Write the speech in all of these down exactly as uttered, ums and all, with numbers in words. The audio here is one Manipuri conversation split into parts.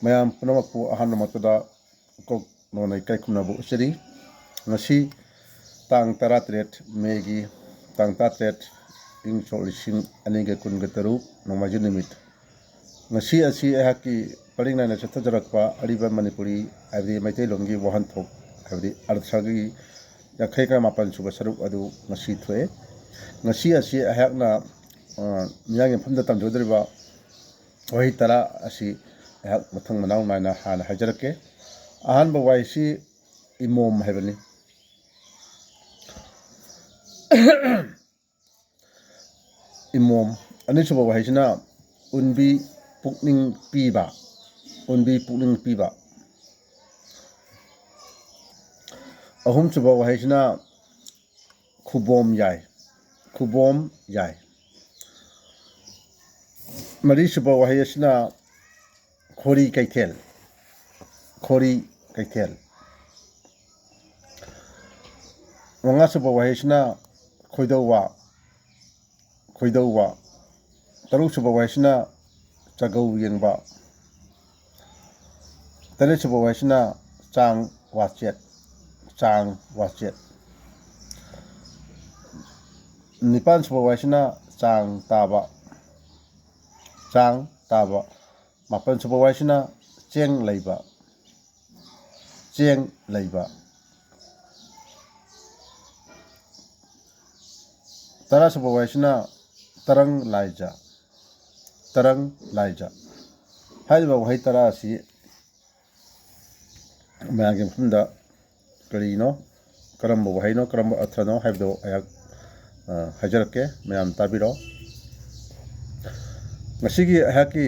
ꯃꯌꯥꯝ ꯄꯨꯝꯅꯃꯛꯄꯨ ꯑꯍꯥꯟꯕꯃꯛꯇꯗ ꯀꯣꯛ ꯅꯣꯟꯅ ꯏꯀꯥꯏ ꯈꯨꯝꯅꯕ ꯎꯠꯆꯔꯤ꯫ ꯉꯁꯤ ꯇꯥꯡ ꯇꯔꯥꯇꯔꯦꯠ, ꯃꯦꯒꯤ ꯇꯥꯡ ꯇꯔꯥꯇꯔꯦꯠ, ꯏꯪ ꯁꯣꯛ ꯂꯤꯁꯤꯡ ꯑꯅꯤꯒ ꯀꯨꯟꯒ ꯇꯔꯨꯛ, ꯅꯣꯡꯃꯥꯏꯖꯤꯡ ꯅꯨꯃꯤꯠ꯫ ꯉꯁꯤ ꯑꯁꯤ ꯑꯩꯍꯥꯛꯀꯤ ꯄꯔꯤꯡ ꯅꯥꯏꯅ ꯆꯠꯊꯖꯔꯛꯄ ꯑꯔꯤꯕ ꯃꯅꯤꯄꯨꯔꯤ, ꯍꯥꯏꯕꯗꯤ ꯃꯩꯇꯩꯂꯣꯟꯒꯤ ꯋꯥꯍꯟꯊꯣꯛ, ꯍꯥꯏꯕꯗꯤ ꯑꯔꯊꯒꯤ ꯌꯥꯡꯈꯩꯒ ꯃꯥꯄꯟ ꯁꯨꯕ ꯁꯔꯨꯛ ꯑꯗꯨ ꯉꯁꯤ ꯊꯣꯛꯑꯦ꯫ ꯉꯁꯤ ꯑꯁꯤ ꯑꯩꯍꯥꯛꯅ, ꯑ, ꯃꯤꯌꯥꯝꯒꯤ ꯃꯐꯝꯗ ꯇꯝꯖꯒꯗꯧꯔꯤꯕ ꯋꯥꯍꯩ ꯇꯔꯥ ꯑꯁꯤ ꯑꯩꯍꯥꯛ ꯃꯊꯪ ꯃꯅꯥꯎ ꯅꯥꯏꯅ ꯍꯥꯟꯅ ꯍꯥꯏꯖꯔꯛꯀꯦ꯫ ꯑꯍꯥꯟꯕ ꯋꯥꯍꯩꯁꯤ ꯏꯃꯣꯝ ꯍꯥꯏꯕꯅꯤ꯫ ꯏꯃꯣꯝ꯫ ꯑꯅꯤꯁꯨꯕ ꯋꯥꯍꯩꯁꯤꯅ ꯎꯟꯕꯤ ꯄꯨꯛꯅꯤꯡ ꯄꯤꯕ꯫ ꯎꯟꯕꯤ ꯄꯨꯛꯅꯤꯡ ꯄꯤꯕ꯫ ꯑꯍꯨꯝꯁꯨꯕ ꯋꯥꯍꯩꯁꯤꯅ ꯈꯨꯕꯣꯝ ꯌꯥꯏ꯫ ꯈꯨꯕꯣꯝ ꯌꯥꯏ꯫ ꯃꯔꯤꯁꯨꯕ ꯋꯥꯍꯩ ꯑꯁꯤꯅ ꯈꯣꯔꯤ ꯀꯩꯊꯦꯜ꯫ ꯈꯣꯔꯤ ꯀꯩꯊꯦꯜ꯫ ꯃꯉꯥꯁꯨꯕ ꯋꯥꯍꯩꯁꯤꯅ ꯈꯣꯏꯗꯧꯕ꯫ ꯈꯣꯏꯗꯧꯕ꯫ ꯇꯔꯨꯛꯁꯨꯕ ꯋꯥꯍꯩꯁꯤꯅ ꯆꯒꯧ ꯌꯦꯡꯕ꯫ ꯇꯔꯦꯠꯁꯨꯕ ꯋꯥꯍꯩꯁꯤꯅ ꯆꯥꯡ ꯋꯥꯆꯦꯠ꯫ ꯆꯥꯡ ꯋꯥꯆꯦꯠ꯫ ꯅꯤꯄꯥꯟꯁꯨꯕ ꯋꯥꯍꯩꯁꯤꯅ ꯆꯥꯡ ꯇꯥꯕ꯫ ꯆꯥꯡ ꯇꯥꯕ꯫ ꯃꯥꯄꯟꯁꯨꯕ ꯋꯥꯍꯩꯁꯤꯅ ꯆꯦꯡ ꯂꯩꯕ꯫ ꯆꯦꯡ ꯂꯩꯕ꯫ ꯇꯔꯥꯁꯨꯕ ꯋꯥꯍꯩꯁꯤꯅ ꯇꯔꯪ ꯂꯥꯏꯖ꯫ ꯇꯔꯪ ꯂꯥꯏꯖ꯫ ꯍꯥꯏꯔꯤꯕ ꯋꯥꯍꯩ ꯇꯔꯥ ꯑꯁꯤ ꯃꯌꯥꯝꯒꯤ ꯃꯐꯝꯗ ꯀꯔꯤꯅꯣ, ꯀꯔꯝꯕ ꯋꯥꯍꯩꯅꯣ, ꯀꯔꯝꯕ ꯑꯔꯊꯅꯣ ꯍꯥꯏꯕꯗꯣ ꯑꯩꯍꯥꯛ, ꯑ, ꯍꯥꯏꯖꯔꯛꯀꯦ, ꯃꯌꯥꯝ ꯇꯥꯕꯤꯔꯣ꯫ ꯉꯁꯤꯒꯤ ꯑꯩꯍꯥꯛꯀꯤ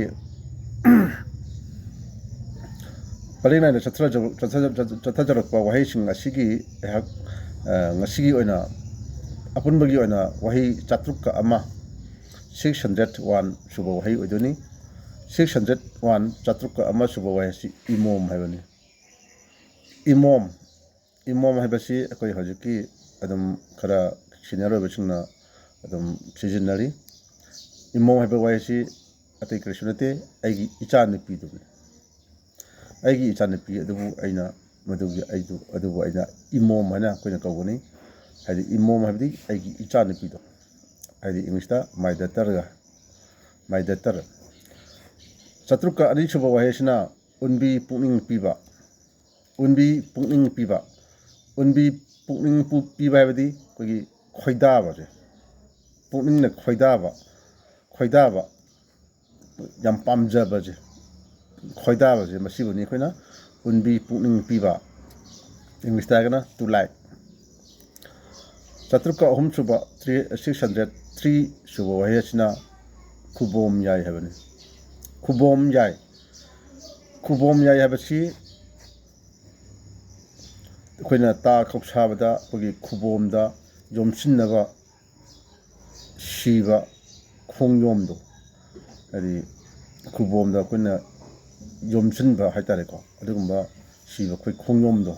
ꯄꯔꯦꯡ ꯅꯥꯏꯅ ꯆꯠꯊꯖ-, ꯆꯠꯊꯖ-, ꯆꯠꯊ-, ꯆꯠꯊꯖꯔꯛꯄ ꯋꯥꯍꯩꯁꯤꯡ ꯑꯁꯤꯒꯤ ꯑꯩꯍꯥꯛ, ꯑ, ꯉꯁꯤꯒꯤ ꯑꯣꯏꯅ ꯑꯄꯨꯟꯕꯒꯤ ꯑꯣꯏꯅ ꯋꯥꯍꯩ ꯆꯥꯇ꯭ꯔꯨꯛꯀ ꯑꯃ, six hundred one ꯁꯨꯕ ꯋꯥꯍꯩ ꯑꯣꯏꯗꯣꯏꯅꯤ꯫ Six hundred one, ꯆꯥꯇ꯭ꯔꯨꯛꯀ ꯑꯃ ꯁꯨꯕ ꯋꯥꯍꯩ ꯑꯁꯤ ꯏꯃꯣꯝ ꯍꯥꯏꯕꯅꯤ꯫ ꯏꯃꯣꯝ꯫ ꯏꯃꯣꯝ ꯍꯥꯏꯕꯁꯤ ꯑꯩꯈꯣꯏ ꯍꯧꯖꯤꯛꯀꯤ ꯑꯗꯨꯝ ꯈꯔ senior ꯑꯣꯏꯕꯁꯤꯡꯅ ꯑꯗꯨꯝ ꯁꯤꯖꯤꯟꯅꯔꯤ꯫ ꯏꯃꯣꯝ ꯍꯥꯏꯕ ꯋꯥꯍꯩꯁꯤ ꯑꯇꯩ ꯀꯔꯤꯁꯨ ꯅꯠꯇꯦ, ꯑꯩꯒꯤ ꯏꯆꯥ ꯅꯨꯄꯤꯗꯨꯅꯤ꯫ ꯑꯩꯒꯤ ꯏꯆꯥꯅꯨꯄꯤ ꯑꯗꯨꯕꯨ ꯑꯩꯅ ꯃꯗꯨꯒꯤ ꯑꯩꯗꯨ ꯑꯗꯨꯕꯨ ꯑꯩꯅ ꯏꯃꯣꯝ ꯍꯥꯏꯅ ꯑꯩꯈꯣꯏꯅ ꯀꯧꯒꯅꯤ꯫ ꯍꯥꯏꯗꯤ ꯏꯃꯣꯝ ꯍꯥꯏꯕꯗꯤ ꯑꯩꯒꯤ ꯏꯆꯥꯅꯨꯄꯤꯗꯣ, ꯍꯥꯏꯗꯤ English ꯇ my daughter ꯒ, my daughter꯫ ꯆꯥꯇ꯭ꯔꯨꯛꯀ ꯑꯅꯤꯁꯨꯕ ꯋꯥꯍꯩ ꯑꯁꯤꯅ ꯎꯟꯕꯤ ꯄꯨꯛꯅꯤꯡ ꯄꯤꯕ꯫ ꯎꯟꯕꯤ ꯄꯨꯛꯅꯤꯡ ꯄꯤꯕ꯫ ꯎꯟꯕꯤ ꯄꯨꯛꯅꯤꯡ ꯄꯨ-, ꯄꯤꯕ ꯍꯥꯏꯕꯗꯤ ꯑꯩꯈꯣꯏꯒꯤ ꯈꯣꯏꯗꯥꯕꯁꯦ, ꯄꯨꯛꯅꯤꯡꯅ ꯈꯣꯏꯗꯥꯕ, ꯈꯣꯏꯗꯥꯕ, ꯌꯥꯝ ꯄꯥꯝꯖꯕꯁꯦ, ꯈꯣꯏꯗꯥꯕꯁꯦ, ꯃꯁꯤꯕꯨꯅꯤ ꯑꯩꯈꯣꯏꯅ ꯎꯟꯕꯤ ꯄꯨꯛꯅꯤꯡ ꯄꯤꯕ, English ꯇ ꯍꯥꯏꯔꯒꯅ to like꯫ ꯆꯥꯇ꯭ꯔꯨꯛꯀ ꯑꯍꯨꯝ ꯁꯨꯕ, three, six hundred three ꯁꯨꯕ ꯋꯥꯍꯩ ꯑꯁꯤꯅ ꯈꯨꯕꯣꯝ ꯌꯥꯏ ꯍꯥꯏꯕꯅꯤ꯫ ꯈꯨꯕꯣꯝ ꯌꯥꯏ꯫ ꯈꯨꯕꯣꯝ ꯌꯥꯏ ꯍꯥꯏꯕꯁꯤ ꯑꯩꯈꯣꯏꯅ ꯇꯥ ꯈꯧꯁꯥꯕꯗ ꯑꯩꯈꯣꯏꯒꯤ ꯈꯨꯕꯣꯝꯗ ꯌꯣꯝꯁꯤꯟꯅꯕ ꯁꯤꯕ ꯈꯣꯡꯌꯣꯝꯗꯣ, ꯍꯥꯏꯗꯤ ꯈꯨꯕꯣꯝꯗ ꯑꯩꯈꯣꯏꯅ ꯌꯣꯝꯁꯤꯟꯕ ꯍꯥꯏꯇꯥꯔꯦꯀꯣ, ꯑꯗꯨꯒꯨꯝꯕ ꯁꯤꯕ ꯑꯩꯈꯣꯏ ꯈꯣꯡꯌꯣꯝꯗꯣ,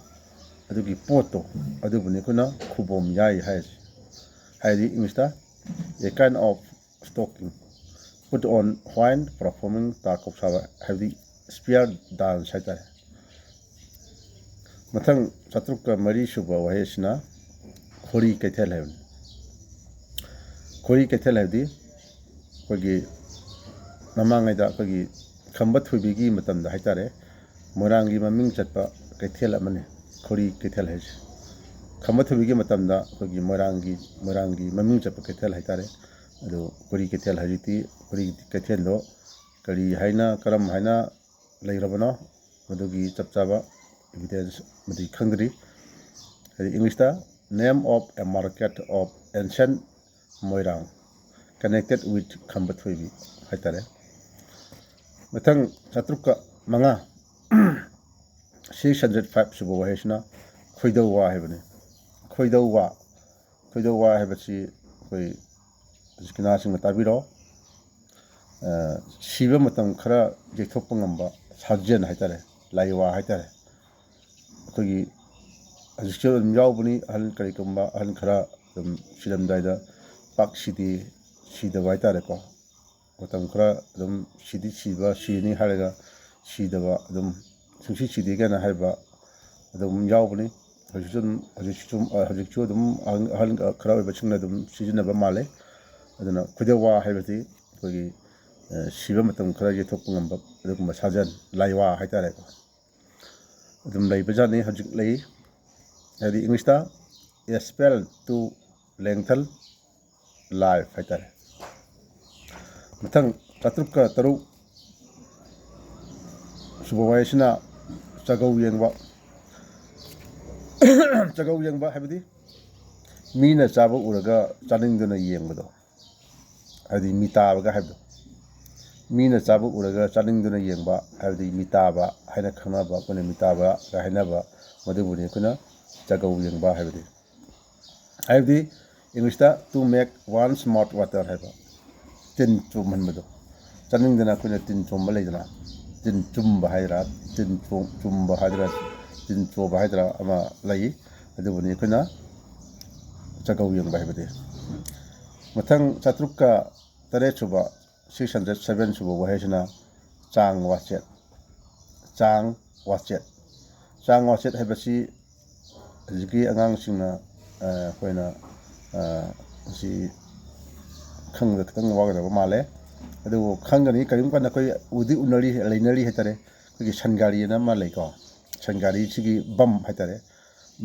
ꯑꯗꯨꯒꯤ ꯄꯣꯠꯇꯣ, ꯑꯗꯨꯕꯨꯅꯤ ꯑꯩꯈꯣꯏꯅ ꯈꯨꯕꯣꯝ ꯌꯥꯏ ꯍꯥꯏꯔꯤꯁꯦ꯫ ꯍꯥꯏꯗꯤ English ꯇ a kind of stocking put on while performing ꯇꯥ ꯈꯧꯁꯥꯕ, ꯍꯥꯏꯕꯗꯤ spear dance ꯍꯥꯏꯇꯥꯔꯦ꯫ ꯃꯊꯪ ꯆꯥꯇ꯭ꯔꯨꯛꯀ ꯃꯔꯤ ꯁꯨꯕ ꯋꯥꯍꯩ ꯑꯁꯤꯅ ꯈꯣꯔꯤ ꯀꯩꯊꯦꯜ ꯍꯥꯏꯕꯅꯤ꯫ ꯈꯣꯔꯤ ꯀꯩꯊꯦꯜ ꯍꯥꯏꯕꯗꯤ ꯑꯩꯈꯣꯏꯒꯤ ꯃꯃꯥꯡꯉꯩꯗ ꯑꯩꯈꯣꯏꯒꯤ ꯈꯝꯕ ꯊꯣꯏꯕꯤꯒꯤ ꯃꯇꯝꯗ ꯍꯥꯏꯇꯥꯔꯦ, ꯃꯣꯏꯔꯥꯡꯒꯤ ꯃꯃꯤꯡ ꯆꯠꯄ ꯀꯩꯊꯦꯜ ꯑꯃꯅꯤ ꯈꯣꯔꯤ ꯀꯩꯊꯦꯜ ꯍꯥꯏꯁꯦ꯫ ꯈꯝꯕ ꯊꯣꯏꯕꯤꯒꯤ ꯃꯇꯝꯗ ꯑꯩꯈꯣꯏꯒꯤ ꯃꯣꯏꯔꯥꯡꯒꯤ, ꯃꯣꯏꯔꯥꯡꯒꯤ ꯃꯃꯤꯡ ꯆꯠꯄ ꯀꯩꯊꯦꯜ ꯍꯥꯏꯇꯥꯔꯦ꯫ ꯑꯗꯨ ꯈꯣꯔꯤ ꯀꯩꯊꯦꯜ ꯍꯧꯖꯤꯛꯇꯤ, ꯈꯣꯔꯤ ꯀꯩꯊꯦꯜꯗꯣ ꯀꯔꯤ ꯍꯥꯏꯅ, ꯀꯔꯝ ꯍꯥꯏꯅ ꯂꯩꯔꯕꯅꯣ, ꯃꯗꯨꯒꯤ ꯆꯞ ꯆꯥꯕ evidence ꯃꯗꯤ ꯈꯪꯗ꯭ꯔꯤ꯫ ꯍꯥꯏꯗꯤ English ꯇ name of a market of ancient Moirang connected with ꯈꯝꯕ ꯊꯣꯏꯕꯤ ꯍꯥꯏꯇꯥꯔꯦ꯫ ꯃꯊꯪ ꯆꯥꯇ꯭ꯔꯨꯛꯀ ꯃꯉꯥ, six hundred five ꯁꯨꯕ ꯋꯥꯍꯩꯁꯤꯅ ꯈꯣꯏꯗꯧ ꯋꯥ ꯍꯥꯏꯕꯅꯤ꯫ ꯈꯣꯏꯗꯧ ꯋꯥ꯫ ꯈꯣꯏꯗꯧ ꯋꯥ ꯍꯥꯏꯕꯁꯤ ꯑꯩꯈꯣꯏ ꯍꯧꯖꯤꯛꯀꯤ ꯅꯍꯥꯁꯤꯡꯅ ꯇꯥꯕꯤꯔꯣ꯫ ꯑ, ꯁꯤꯕ ꯃꯇꯝ ꯈꯔ ꯌꯩꯊꯣꯛꯄ ꯉꯝꯕ ꯁꯥꯖꯦꯜ ꯍꯥꯏꯇꯥꯔꯦ, ꯂꯥꯏꯋꯥ ꯍꯥꯏꯇꯥꯔꯦ꯫ ꯑꯩꯈꯣꯏꯒꯤ ꯍꯧꯖꯤꯛꯁꯨ ꯑꯗꯨꯝ ꯌꯥꯎꯕꯅꯤ, ꯑꯍꯜ ꯀꯔꯤꯒꯨꯝꯕ ꯑꯍꯜ ꯈꯔ ꯑꯗꯨꯝ ꯁꯤꯔꯝꯗꯥꯏꯗ ꯄꯥꯛ ꯁꯤꯗꯦ, ꯁꯤꯗꯕ ꯍꯥꯏꯇꯥꯔꯦꯀꯣ꯫ ꯃꯇꯝ ꯈꯔ ꯑꯗꯨꯝ ꯁꯤꯗꯤ ꯁꯤꯕ, ꯁꯤꯔꯅꯤ ꯍꯥꯏꯔꯒ ꯁꯤꯗꯕ ꯑꯗꯨꯝ ꯁꯨꯡꯁꯤ ꯁꯤꯗꯦ ꯀꯥꯏꯅ ꯍꯥꯏꯕ ꯑꯗꯨꯝ ꯌꯥꯎꯕꯅꯤ꯫ ꯍꯧꯖꯤꯛꯁꯨ ꯑꯗꯨꯝ, ꯍꯧꯖꯤꯛꯁꯨ ꯑꯗꯨꯝ, ꯑ, ꯍꯧꯖꯤꯛꯁꯨ ꯑꯗꯨꯝ ꯑꯍꯜ, ꯑꯍꯜ ꯈꯔ ꯑꯣꯏꯕꯁꯤꯡꯅ ꯑꯗꯨꯝ ꯁꯤꯖꯤꯟꯅꯕ ꯃꯥꯜꯂꯦ꯫ ꯑꯗꯨꯅ ꯈꯨꯗꯋꯥ ꯍꯥꯏꯕꯁꯤ ꯑꯩꯈꯣꯏꯒꯤ, ꯑ, ꯁꯤꯕ ꯃꯇꯝ ꯈꯔ ꯌꯩꯊꯣꯛꯄ ꯉꯝꯕ ꯑꯗꯨꯒꯨꯝꯕ ꯁꯥꯖꯦꯜ, ꯂꯥꯏꯋꯥ ꯍꯥꯏꯇꯥꯔꯦꯀꯣ, ꯑꯗꯨꯝ ꯂꯩꯕꯖꯥꯠꯅꯤ ꯍꯧꯖꯤꯛ ꯂꯩ꯫ ꯍꯥꯏꯗꯤ English ꯇ a spell to lengthen life ꯍꯥꯏꯇꯥꯔꯦ꯫ ꯃꯊꯪ ꯆꯥꯇ꯭ꯔꯨꯛꯀ ꯇꯔꯨꯛ ꯁꯨꯕ ꯋꯥꯍꯩꯁꯤꯅ ꯆꯥꯒꯧ ꯌꯦꯡꯕ꯫ ꯆꯥꯒꯧ ꯌꯦꯡꯕ ꯍꯥꯏꯕꯗꯤ ꯃꯤꯅ ꯆꯥꯕ ꯎꯔꯒ ꯆꯥꯅꯤꯡꯗꯨꯅ ꯌꯦꯡꯕꯗꯣ, ꯍꯥꯏꯗꯤ ꯃꯤꯇꯥꯕꯒ ꯍꯥꯏꯕꯗꯣ꯫ ꯃꯤꯅ ꯆꯥꯕ ꯎꯔꯒ ꯆꯥꯅꯤꯡꯗꯨꯅ ꯌꯦꯡꯕ ꯍꯥꯏꯕꯗꯤ ꯃꯤꯇꯥꯕ ꯍꯥꯏꯅ ꯈꯪꯅꯕ, ꯑꯩꯈꯣꯏꯅ ꯃꯤꯇꯥꯕꯒ ꯍꯥꯏꯅꯕ, ꯃꯗꯨꯕꯨꯅꯤ ꯑꯩꯈꯣꯏꯅ ꯆꯥꯒꯧ ꯌꯦꯡꯕ ꯍꯥꯏꯕꯗꯤ꯫ ꯍꯥꯏꯕꯗꯤ English ꯇ to make one's mouth water ꯍꯥꯏꯕ, ꯇꯤꯟ ꯆꯣꯝꯍꯟꯕꯗꯣ꯫ ꯆꯥꯅꯤꯡꯗꯅ ꯑꯩꯈꯣꯏꯅ ꯇꯤꯟ ꯆꯣꯝꯕ ꯂꯩꯗꯅ, ꯇꯤꯟ ꯆꯨꯝꯕ ꯍꯥꯏꯗ꯭ꯔꯥ, ꯇꯤꯟ ꯆꯣ-, ꯆꯨꯝꯕ ꯍꯥꯏꯗ꯭ꯔꯥ, ꯇꯤꯟ ꯆꯣꯕ ꯍꯥꯏꯗ꯭ꯔꯥ ꯑꯃ ꯂꯩ꯫ ꯑꯗꯨꯕꯨꯅꯤ ꯑꯩꯈꯣꯏꯅ ꯆꯥꯒꯧ ꯌꯦꯡꯕ ꯍꯥꯏꯕꯗꯤ꯫ ꯃꯊꯪ ꯆꯥꯇ꯭ꯔꯨꯛꯀ ꯇꯔꯦꯠ ꯁꯨꯕ, six hundred seven ꯁꯨꯕ ꯋꯥꯍꯩꯁꯤꯅ ꯆꯥꯡ ꯋꯥꯆꯦꯠ꯫ ꯆꯥꯡ ꯋꯥꯆꯦꯠ꯫ ꯆꯥꯡ ꯋꯥꯆꯦꯠ ꯍꯥꯏꯕꯁꯤ ꯍꯧꯖꯤꯛꯀꯤ ꯑꯉꯥꯡꯁꯤꯡꯅ, ꯑ, ꯑꯩꯈꯣꯏꯅ, ꯑ, ꯃꯁꯤ ꯈꯪꯕꯗ ꯈꯤꯇꯪ ꯋꯥꯒꯗꯕ ꯃꯥꯜꯂꯦ꯫ ꯑꯗꯨꯕꯨ ꯈꯪꯒꯅꯤ, ꯀꯔꯤꯒꯨꯝꯕ ꯀꯥꯟꯗ ꯑꯩꯈꯣꯏ ꯎꯗꯤ ꯎꯅꯔꯤ, ꯂꯩꯅꯔꯤ ꯍꯥꯏꯇꯥꯔꯦ꯫ ꯑꯩꯈꯣꯏꯒꯤ ꯁꯟꯒꯥꯔꯤ ꯑꯅ ꯑꯃ ꯂꯩꯀꯣ꯫ ꯁꯟꯒꯥꯔꯤꯁꯤꯒꯤ ꯕꯝ ꯍꯥꯏꯇꯥꯔꯦ꯫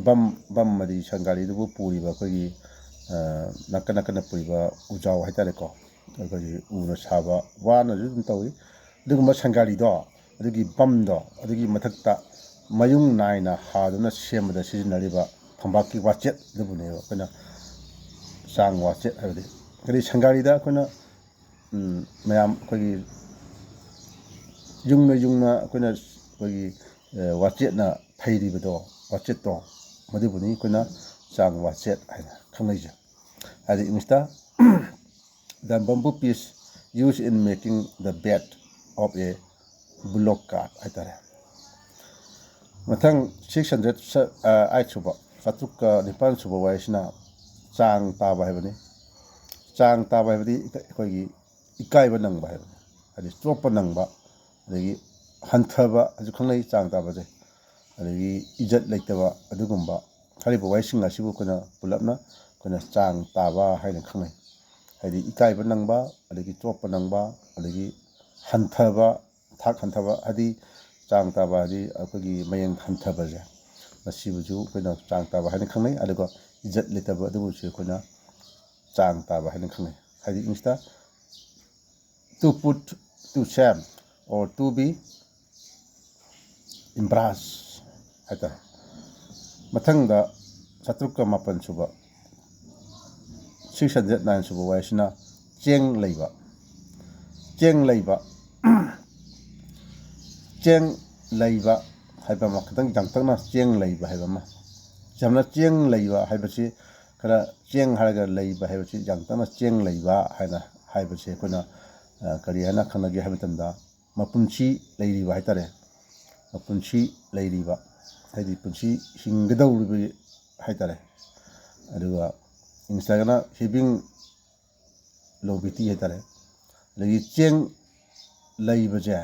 ꯕꯝ, ꯕꯝ ꯑꯗꯤ ꯁꯟꯒꯥꯔꯤꯗꯨꯕꯨ ꯄꯨꯔꯤꯕ ꯑꯩꯈꯣꯏꯒꯤ, ꯑ, ꯅꯥꯀꯟ ꯅꯥꯀꯟꯗ ꯄꯨꯔꯤꯕ ꯎꯖꯥꯎ ꯍꯥꯏꯇꯥꯔꯦꯀꯣ꯫ ꯑꯩꯈꯣꯏꯒꯤ ꯎꯅ ꯁꯥꯕ, ꯋꯥꯅꯁꯨ ꯑꯗꯨꯝ ꯇꯧꯏ꯫ ꯑꯗꯨꯒꯨꯝꯕ ꯁꯟꯒꯥꯔꯤꯗꯣ, ꯑꯗꯨꯒꯤ ꯕꯝꯗꯣ, ꯑꯗꯨꯒꯤ ꯃꯊꯛꯇ ꯃꯌꯨꯡ ꯅꯥꯏꯅ ꯍꯥꯗꯨꯅ ꯁꯦꯝꯕꯗ ꯁꯤꯖꯤꯟꯅꯔꯤꯕ ꯐꯝꯄꯥꯛꯀꯤ ꯋꯥꯆꯦꯠ ꯑꯗꯨꯕꯨꯅꯦꯕ ꯑꯩꯈꯣꯏꯅ ꯆꯥꯡ ꯋꯥꯆꯦꯠ ꯍꯥꯏꯕꯗꯤ꯫ ꯑꯗꯩ ꯁꯟꯒꯥꯔꯤꯗ ꯑꯩꯈꯣꯏꯅ, ꯎꯝ, ꯃꯌꯥꯝ ꯑꯩꯈꯣꯏꯒꯤ ꯌꯨꯡꯅ ꯌꯨꯡꯅ ꯑꯩꯈꯣꯏꯅ ꯑꯩꯈꯣꯏꯒꯤ, ꯑ, ꯋꯥꯆꯦꯠꯅ ꯐꯩꯔꯤꯕꯗꯣ, ꯋꯥꯆꯦꯠꯇꯣ, ꯃꯗꯨꯕꯨꯅꯤ ꯑꯩꯈꯣꯏꯅ ꯆꯥꯡ ꯋꯥꯆꯦꯠ ꯍꯥꯏꯅ ꯈꯪꯅꯩꯁꯦ꯫ ꯍꯥꯏꯗꯤ English ꯇ the bamboo piece used in making the bed of a bullock cart ꯍꯥꯏꯇꯥꯔꯦ꯫ ꯃꯊꯪ six hundred eight ꯁꯨꯕ, ꯆꯥꯇ꯭ꯔꯨꯛꯀ ꯅꯤꯄꯥꯟ ꯁꯨꯕ ꯋꯥꯍꯩꯁꯤꯅ ꯆꯥꯡ ꯇꯥꯕ ꯍꯥꯏꯕꯅꯤ꯫ ꯆꯥꯡ ꯇꯥꯕ ꯍꯥꯏꯕꯗꯤ ꯑꯩꯈꯣꯏꯒꯤ ꯏꯀꯥꯏꯕ ꯅꯪꯕ ꯍꯥꯏꯕꯅꯤ꯫ ꯍꯥꯏꯗꯤ ꯆꯣꯞꯄ ꯅꯪꯕ, ꯑꯗꯒꯤ ꯍꯟꯊꯕ ꯑꯗꯨ ꯈꯪꯅꯩ, ꯆꯥꯡ ꯇꯥꯕꯁꯦ꯫ ꯑꯗꯒꯤ ꯏꯖꯠ ꯂꯩꯇꯕ ꯑꯗꯨꯒꯨꯝꯕ ꯍꯥꯏꯔꯤꯕ ꯋꯥꯍꯩꯁꯤꯡ ꯑꯁꯤꯕꯨ ꯑꯩꯈꯣꯏꯅ ꯄꯨꯂꯞꯅ ꯑꯩꯈꯣꯏꯅ ꯆꯥꯡ ꯇꯥꯕ ꯍꯥꯏꯅ ꯈꯪꯅꯩ꯫ ꯍꯥꯏꯗꯤ ꯏꯀꯥꯏꯕ ꯅꯪꯕ, ꯑꯗꯒꯤ ꯆꯣꯞꯄ ꯅꯪꯕ, ꯑꯗꯒꯤ ꯍꯟꯊꯕ, ꯊꯥꯛ ꯍꯟꯊꯕ, ꯍꯥꯏꯗꯤ ꯆꯥꯡ ꯇꯥꯕ ꯍꯥꯏꯗꯤ ꯑꯩꯈꯣꯏꯒꯤ ꯃꯌꯦꯡ ꯍꯟꯊꯕꯁꯦ, ꯃꯁꯤꯕꯨꯁꯨ ꯑꯩꯈꯣꯏꯅ ꯆꯥꯡ ꯇꯥꯕ ꯍꯥꯏꯅ ꯈꯪꯅꯩ꯫ ꯑꯗꯨꯒ ꯏꯖꯠ ꯂꯩꯇꯕ ꯑꯗꯨꯕꯨꯁꯨ ꯑꯩꯈꯣꯏꯅ ꯆꯥꯡ ꯇꯥꯕ ꯍꯥꯏꯅ ꯈꯪꯅꯩ꯫ ꯍꯥꯏꯗꯤ ꯏꯪꯂꯤꯁꯇ to put, to shame or to be embarrassed ꯍꯥꯏꯇꯥꯔꯦ꯫ ꯃꯊꯪꯗ ꯆꯥꯇ꯭ꯔꯨꯛꯀ ꯃꯥꯄꯟ ꯁꯨꯕ, six hundred nine ꯁꯨꯕ ꯋꯥꯍꯩꯁꯤꯅ ꯆꯦꯡ ꯂꯩꯕ꯫ ꯆꯦꯡ ꯂꯩꯕ꯫ ꯆꯦꯡ ꯂꯩꯕ ꯍꯥꯏꯕ ꯑꯃ, ꯈꯤꯇꯪ ꯌꯥꯡꯇꯛꯅ ꯆꯦꯡ ꯂꯩꯕ ꯍꯥꯏꯕ ꯑꯃ꯫ ꯌꯥꯝꯅ ꯆꯦꯡ ꯂꯩꯕ ꯍꯥꯏꯕꯁꯤ, ꯈꯔ ꯆꯦꯡ ꯍꯥꯏꯔꯒ ꯂꯩꯕ ꯍꯥꯏꯕꯁꯤ, ꯌꯥꯝꯇꯛꯅ ꯆꯦꯡ ꯂꯩꯕ ꯍꯥꯏꯅ ꯍꯥꯏꯕꯁꯤ ꯑꯩꯈꯣꯏꯅ, ꯑ, ꯀꯔꯤ ꯍꯥꯏꯅ ꯈꯪꯅꯒꯦ ꯍꯥꯏꯕ ꯃꯇꯝꯗ, ꯃꯄꯨꯟꯁꯤ ꯂꯩꯔꯤꯕ ꯍꯥꯏꯇꯥꯔꯦ꯫ ꯃꯄꯨꯟꯁꯤ ꯂꯩꯔꯤꯕ, ꯍꯥꯏꯗꯤ ꯄꯨꯟꯁꯤ ꯍꯤꯡꯒꯗꯧꯔꯤꯕ ꯍꯥꯏꯇꯥꯔꯦ꯫ ꯑꯗꯨꯒ ꯏꯪꯂꯤꯁꯇꯒꯅ having longevity ꯍꯥꯏꯇꯥꯔꯦ꯫ ꯑꯗꯒꯤ ꯆꯦꯡ ꯂꯩꯕꯁꯦ,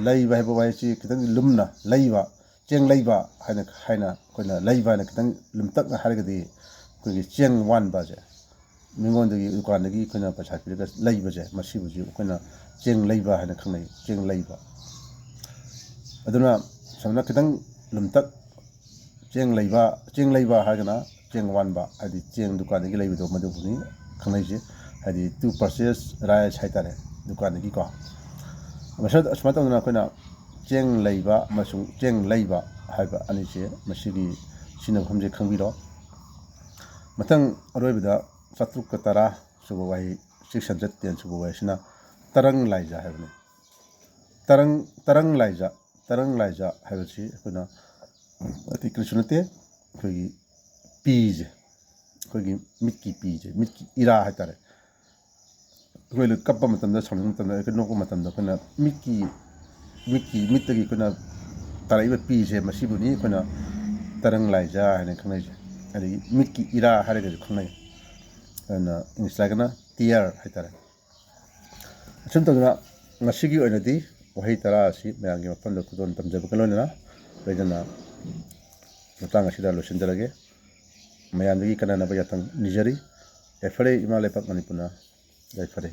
ꯂꯩꯕ ꯍꯥꯏꯕ ꯋꯥꯍꯩꯁꯤ ꯈꯤꯇꯪ ꯂꯨꯝꯅ ꯂꯩꯕ, ꯆꯦꯡ ꯂꯩꯕ ꯍꯥꯏꯅ, ꯍꯥꯏꯅ ꯑꯩꯈꯣꯏꯅ ꯂꯩꯕ ꯍꯥꯏꯅ ꯈꯤꯇꯪ ꯂꯨꯝꯇꯛꯅ ꯍꯥꯏꯔꯒꯗꯤ, ꯑꯩꯈꯣꯏꯒꯤ ꯆꯦꯡ ꯋꯥꯟꯕꯁꯦ, ꯃꯤꯉꯣꯟꯗꯒꯤ, ꯗꯨꯀꯥꯟꯗꯒꯤ ꯑꯩꯈꯣꯏꯅ ꯄꯩꯁꯥ ꯄꯤꯔꯒ ꯂꯩꯕꯁꯦ, ꯃꯁꯤꯕꯨꯁꯨ ꯑꯩꯈꯣꯏꯅ ꯆꯦꯡ ꯂꯩꯕ ꯍꯥꯏꯅ ꯈꯪꯅꯩ, ꯆꯦꯡ ꯂꯩꯕ꯫ ꯑꯗꯨꯅ ꯁꯝꯅ ꯈꯤꯇꯪ ꯂꯨꯝꯇꯛ, ꯆꯦꯡ ꯂꯩꯕ, ꯆꯦꯡ ꯂꯩꯕ ꯍꯥꯏꯔꯒꯅ ꯆꯦꯡ ꯋꯥꯟꯕ, ꯍꯥꯏꯗꯤ ꯆꯦꯡ ꯗꯨꯀꯥꯟꯗꯒꯤ ꯂꯩꯕꯗꯣ, ꯃꯗꯨꯕꯨꯅꯤ ꯈꯪꯅꯩꯁꯦ꯫ ꯍꯥꯏꯗꯤ to purchase rice ꯍꯥꯏꯇꯥꯔꯦ, ꯗꯨꯀꯥꯟꯗꯒꯤꯀꯣ꯫ ꯃꯁꯤ ꯑꯁꯨꯃꯥꯏꯅ ꯇꯧꯗꯅ ꯑꯩꯈꯣꯏꯅ ꯆꯦꯡ ꯂꯩꯕ ꯑꯃꯁꯨꯡ ꯆꯦꯡ ꯂꯩꯕ ꯍꯥꯏꯕ ꯑꯅꯤꯁꯦ, ꯃꯁꯤꯒꯤ ꯁꯤꯖꯤꯟꯅꯐꯝꯁꯦ ꯈꯪꯕꯤꯔꯣ꯫ ꯃꯊꯪ ꯑꯔꯣꯏꯕꯗ ꯆꯥꯇ꯭ꯔꯨꯛꯀ ꯇꯔꯥ ꯁꯨꯕ ꯋꯥꯍꯩ, six hundred ten ꯁꯨꯕ ꯋꯥꯍꯩꯁꯤꯅ ꯇꯔꯪ ꯂꯥꯏꯖ ꯍꯥꯏꯕꯅꯤ꯫ ꯇꯔꯪ, ꯇꯔꯪ ꯂꯥꯏꯖ, ꯇꯔꯪ ꯂꯥꯏꯖ ꯍꯥꯏꯕꯁꯤ ꯑꯩꯈꯣꯏꯅ ꯑꯇꯩ ꯀꯔꯤꯁꯨ ꯅꯠꯇꯦ, ꯑꯩꯈꯣꯏꯒꯤ ꯄꯤꯁꯦ, ꯑꯩꯈꯣꯏꯒꯤ ꯃꯤꯠꯀꯤ ꯄꯤꯁꯦ, ꯃꯤꯠꯀꯤ ꯏꯔꯥ ꯍꯥꯏꯇꯥꯔꯦ꯫ ꯑꯩꯈꯣꯏꯅ ꯀꯞꯄ ꯃꯇꯝꯗ, ꯁꯥꯎꯅꯤꯡꯕ ꯃꯇꯝꯗ, ꯑꯩꯈꯣꯏ ꯅꯣꯛꯄ ꯃꯇꯝꯗ ꯑꯩꯈꯣꯏꯅ ꯃꯤꯠꯀꯤ, ꯃꯤꯠꯀꯤ, ꯃꯤꯠꯇꯒꯤ ꯑꯩꯈꯣꯏꯅ ꯇꯥꯔꯛꯏꯕ ꯄꯤꯁꯦ, ꯃꯁꯤꯕꯨꯅꯤ ꯑꯩꯈꯣꯏꯅ ꯇꯔꯪ ꯂꯥꯏꯖ ꯍꯥꯏꯅ ꯈꯪꯅꯩꯁꯦ꯫ ꯑꯗꯒꯤ ꯃꯤꯠꯀꯤ ꯏꯔꯥ ꯍꯥꯏꯔꯒꯁꯨ ꯈꯪꯅꯩ꯫ ꯑꯗꯨꯅ ꯏꯪꯂꯤꯁ ꯍꯥꯏꯔꯒꯅ tear ꯍꯥꯏꯇꯥꯔꯦ꯫ ꯑꯁꯨꯝ ꯇꯧꯗꯅ ꯉꯁꯤꯒꯤ ꯑꯣꯏꯅꯗꯤ ꯋꯥꯍꯩ ꯇꯔꯥ ꯑꯁꯤ ꯃꯌꯥꯝꯒꯤ ꯃꯐꯝꯗ ꯈꯨꯗꯣꯜ ꯇꯝꯖꯕꯒ ꯂꯣꯏꯅꯅ, ꯂꯣꯏꯅꯅ ꯃꯇꯥꯡ ꯑꯁꯤꯗ ꯂꯣꯏꯁꯤꯟꯖꯔꯒꯦ꯫ ꯃꯌꯥꯝꯗꯒꯤ ꯀꯟꯅꯅꯕ ꯌꯥꯊꯪ ꯅꯤꯖꯔꯤ꯫ ꯌꯥꯏꯐꯔꯦ ꯏꯃꯥ ꯂꯩꯄꯥꯛ ꯃꯅꯤꯄꯨꯔꯅ꯫ ꯌꯥꯏꯐꯔꯦ꯫